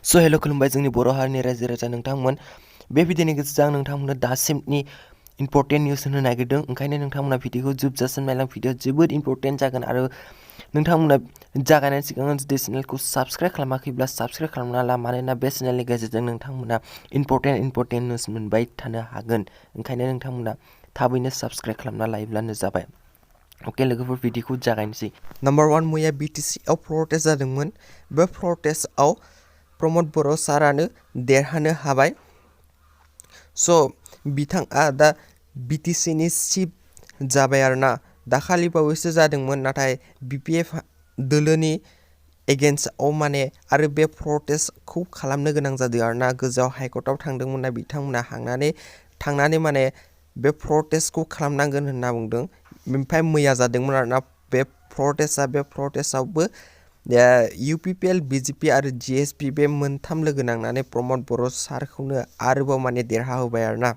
हेल' खुलुमबाय जोंनि बर' हारिनि रायजो राजा नोंथांमोन बे भिडिअनि गेजेरजों आं नोंथांमोननो दासिमनि इम्पर्टेन्ट निउस होनो नागिरदों ओंखायनो नोंथांमोना भिडिअखौ जोबजासिम नायलां भिडिअ जोबोद इम्पर्टेन्ट जागोन आरो नोंथांमोना जागायनायनि सिगां जुदि चेनेलखौ साबस्क्राइब खालामाखैब्ला साबस्क्राइब खालामना ला मानोना बे चेनेलनि गेजेरजों नोंथांमोना इम्पर्टेन्ट निउस मोनबाय थानो हागोन ओंखायनो नोंथांमोना थाबैनो साबस्क्राइब खालामना लायोब्लानो जाबाय। अके लोगोफोर भिडिअखौ जागायनोसै। नम्बर 1 मैया बिटिसिआव प्रटेस्ट जादोंमोन। बे प्रटेस्टआव प्रमद बर' सारानो देरहानो हाबाय। बिथाङा दा बिटिसिनि चिफ जाबाय आरोना। दाखालि बावैसो जादोंमोन नाथाय बिपिएफ दोलोनि एगेन्स्टआव माने आरो बे प्रटेस्टखौ खालामनो गोनां जादों आरोना। गोजौआव हाइकर्टआव थांदोंमोन ना बिथांमोना थांनानै माने बे प्रटेस्टखौ खालामनांगोन होनना बुंदों। ओमफ्राय मैया जादोंमोन आरोना बे प्रटेस्टआवबो इउपिपिएल बिजेपि आरो जिएसपि बे मोनथाम लोगो नांनानै प्रमद बर' सारखौनो आरोबाव माने देरहाहोबाय आरोना।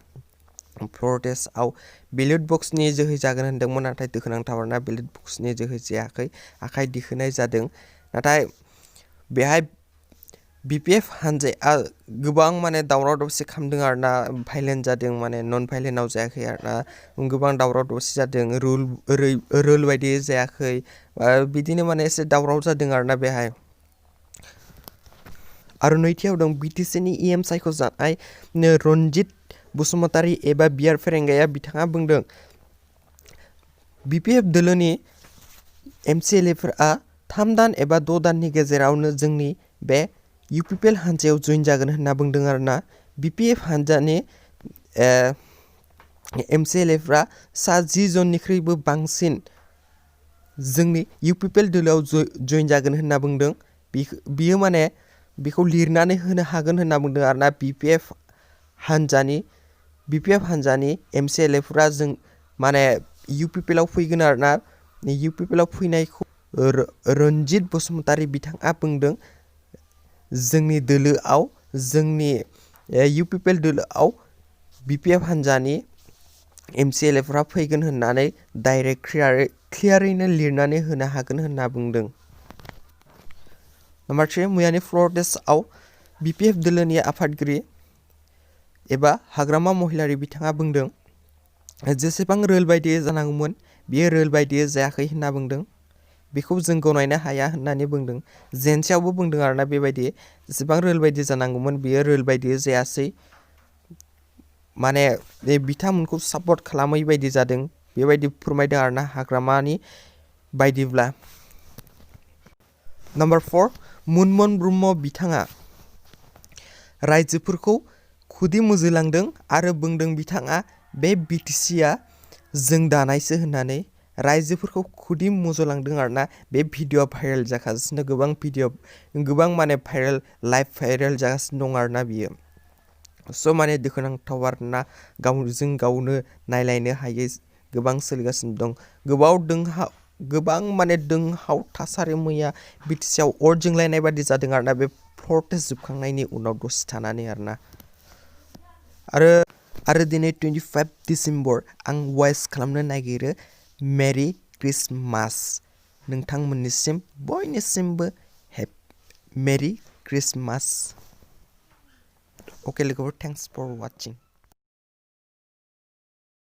प्रटेस्टआव बेलेट बक्सनि जोहै जागोन होनदोंमोन नाथाय दुखुनांथाव आरोना बेलेट बक्सनि जोहै जायाखै आखाइ दिखोनाय जादों। नाथाय बेहाय बिपिएफ हान्जाया गोबां माने दावराव दावसि खालामदों आरोना। भाइलेन्ट जादों माने नन भाइलेन्टआव जायाखै आरोना। गोबां दावराव दावसि जादों रुल बायदि जायाखै बिदिनो माने एसे दावराव जादों आरोना बेहाय। आरो नैथियाव दं बिटिसिनि इएम सायख'जानाय रनजित बसुमतारी एबा बिआर फेरेंगाया बिथाङा बुंदों बिपिएफ दोलोनि एमसिएलएफोरा 3 दान एबा 6 दाननि गेजेरावनो जोंनि बे इउपिपिएल हान्जायाव जइन जागोन होनना बुंदों आरोना। बिपिएफ हान्जानि एमसिएलएफोरा 10 जननिख्रुइबो बांसिन जोंनि इउपिपिएल दोलोआव जइन जागोन होनना बुंदों। बियो माने बेखौ लिरनानै होनो हागोन होनना बुंदों आरोना। बिपिएफ हान्जानि एमसिएलएफोरा जों माने इउपिपिएलआव फैगोन आरोना। इउपिपिएलआव फैनायखौ रनजित बसुमतारी बिथाङा बुंदों जोंनि इउपिपिएल दोलोआव बिपिएफ हान्जानि एमसिएलएफोरा फैगोन होननानै डाइरेक्ट क्लियारैनो लिरनानै होनो हागोन होनना बुंदों। नम्बर 3 मैयानि प्रटेस्टआव बिपिएफ दोलोनि आफादगिरि एबा हाग्रामा महिलारि बिथाङा बुंदों जेसेबां रोल बायदियै जानांगौमोन बियो रोल बायदियै जायाखै होनना बुंदों। बेखौ जों गनायनो हाया होननानै बुंदों। जेन्सियावबो बुंदों आरोना बेबायदि जेसेबां रोल बायदि जानांगौमोन बियो रोल बायदियै जायासै माने बिथांमोनखौ सापर्ट खालामै बायदि जादों बेबायदि फोरमायदों आरोना हाग्रामानि बायदिब्ला। नम्बर 4 मुनमोन ब्रह्म बिथाङा रायजोफोरखौ खुदि मुजुलांदों आरो बुंदों बिथाङा बे बिटिसिआ जों दानायसो होननानै रायजोफोरखौ खुदि मुजुलांदों आरोना। बे भिडिअआ भाइरेल जागासिनो गोबां माने लाइभ भाइरेल जागासिनो दं आरोना बियो। माने दुखुनांथाव आरोना गावजों गावनो नायलायनो हायै गोबां सोलिगासिनो दं। गोबां माने दोंहाव थासारि मैया बिटिसिआव अर जोंलायनाय बादि जादों आरोना बे प्रटेस्ट जोबखांनायनि उनाव दसे थानानै आरोना। आरो दिनै 25 डिसेम्बर आं वाइस खालामनो नागिरो मेरि क्रिसमास नोंथांमोननिसिम बयनिसिमबो मेरि क्रिसमास। अके लोगोफोर थेंक्स फर वाचिं।